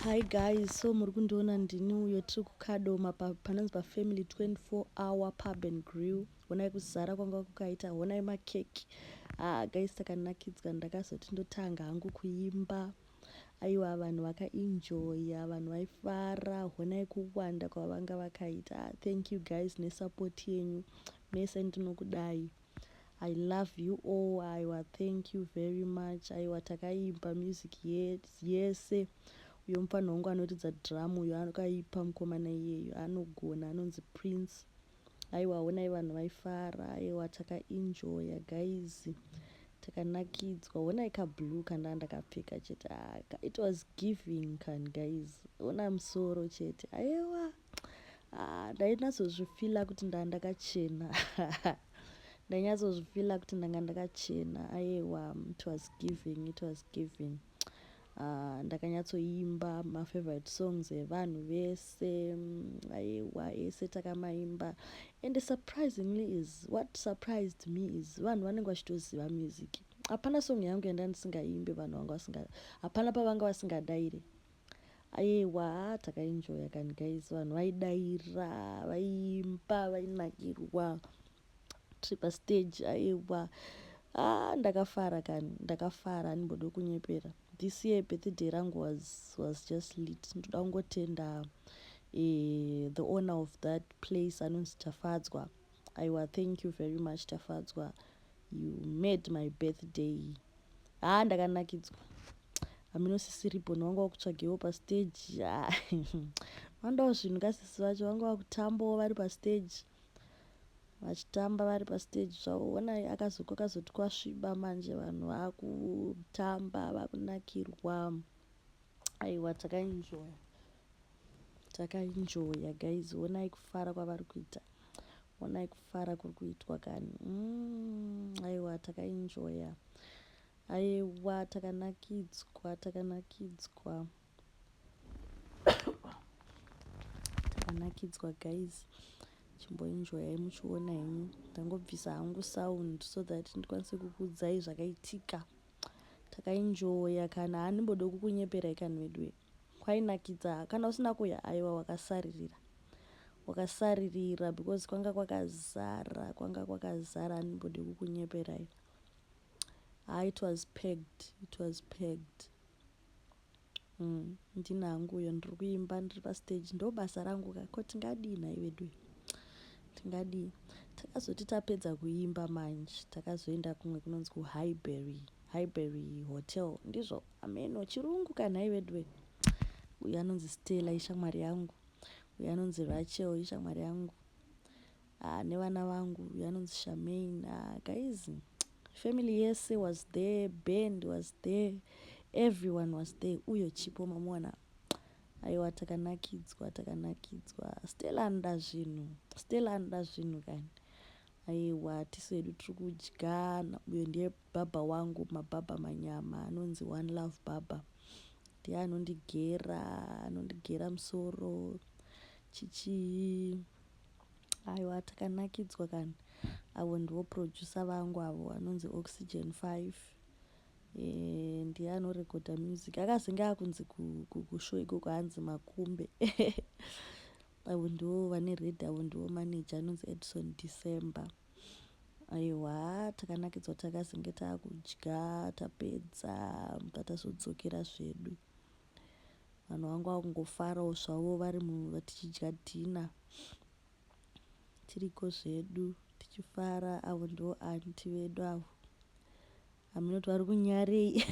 Hi guys, so muri kundiona ndini uyo tiri kuKadoma panonzi paFamily 24 Hour Pub and Grill. Honai kuzara kwanga kukaita, honai makeki. Ah guys, takanakidzwa. Ndakazoti ndotanga hangu kuimba. Aiwa, vanhu vakaenjoya, vanhu vaifara. Honai kuwanda kwavanga vakaita. Ah, thank you guys nesupport yenyu mese, ndinokudai. I love you all. Aiwa, thank you very much. Aiwa, takaimba music yese. Uyo mufanhu wangu anoridza drum uyo akaipa, mukomana iyeyo anogona, anonzi Prince. Aiwa, honai vanhu vaifara. Aiwa, takaenjoya guys, takanakidzwa. Honai kablue kanda ndakapfeka chete. Ah, it was giving kan guys. Ona musoro chete. Aiwa, ah, ndainyatsozvifeela kuti ndaa ndakachena, ndainyatsozvifeela kuti ndanga ndakachena. Aiwa, it was giving, it was giving. Ndakanyatsoimba mafavorite songs evanhu vese. Aiwa, ese takamaimba. And surprisingly is what surprised me is vanhu vanenge vachitoziva music. Hapana song yangu yanda ndisingaimbi, vanhu vanga vasinga, hapana pavanga vasingadaire. Aiwa, takaenjoya kani guys. Vanhu vaidaira, vaiimba, vainakirwa tiri pastage. Aiwa, ah, ndakafara kani, ndakafara, handimbodi kunyepera. This year birthday rangu was just lit. Ndoda kungotenda the owner of that place anonzi Tafadzwa. Aiwa, thank you very much, Tafadzwa. You made my birthday. Ha, ndakanakidzwa. Haminosisi ribbon vanga vakutsvagewo pastage. Vandawo zvinhu kasisi vacho vanga vakutambawo vari pastage, vachitamba vari pastage zvavo. Onai akazoti kwasviba manje, vanhu vakutamba, vakunakirwa. Aiwa, takaenjoya, takaenjoya guys. Onai kufara kwavari kuita, onai kufara kuri kuitwa kani. Aiwa, takaenjoya. Aiwa, takanakidzwa, takanakidzwa, takanakidzwa guys. Chimboenjoyai muchiona henyu. Ndangobvisa hangu sound so that ndikwanise kukuudzai zvakaitika. Takaenjoya kana, handimbode kukunyeperai kani veduwe, kwainakidza. Kana usina kuya, aiwa, wakasaririra, wakasaririra, because kwanga kwakazara, kwanga kwakazara. Handimbode kukunyeperai. Ha, it was packed, it was packed. Ndina hangu uyo ndiri kuimba ndiri pastage, ndo basa rangu ka. Ko tingadii nhai veduwe, tingadii? Takazoti tapedza kuimba manje, takazoenda kumwe kunonzi kuHighbury, Highbury Hotel ndizvo, ameno chirungu kanhai veduwe. Uyu anonzi Stella, ishamwari yangu. Uyu anonzi Rachel, ishamwari yangu. Ah, nevana vangu, uyu anonzi Shamain. Ah, guys, family yese was there, band was there, everyone was there. Uyo Chipo mamuona. Aiwa, takanakidzwa, takanakidzwa. Stella anoda zvinhu, Stella anoda zvinhu kani. Aiwa, tisu hedu tiri kudya. Uyo ndiye bhabha wangu, mabhabha manyama, anonzi One Love Baba. Ndiye anondigera, anondigera musoro chichii. Aiwa, takanakidzwa kani. Avo ndivo producer vangu avo, anonzi Oxygen 5. Ndiye anorekodha music. Akazenge akunzi kushow ikoko hanzi Makumbe. Avo ndivo vane red, avo ndivo manager, anonzi Edson December. Aiwa, takanakidzwa. Takazenge taakudya, tapedza, tatazodzokera zvedu. Vanhu vanga vakungofarawo zvavo vari tichidya dinner, tiriko zvedu tichifara. Avo ndo aunty vedu avo, hameno kuti vari kunyarei,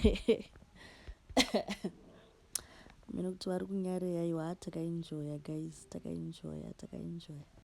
hameno kuti vari kunyarei. Aiwa, takaenjoya guys, takaenjoya, takaenjoya.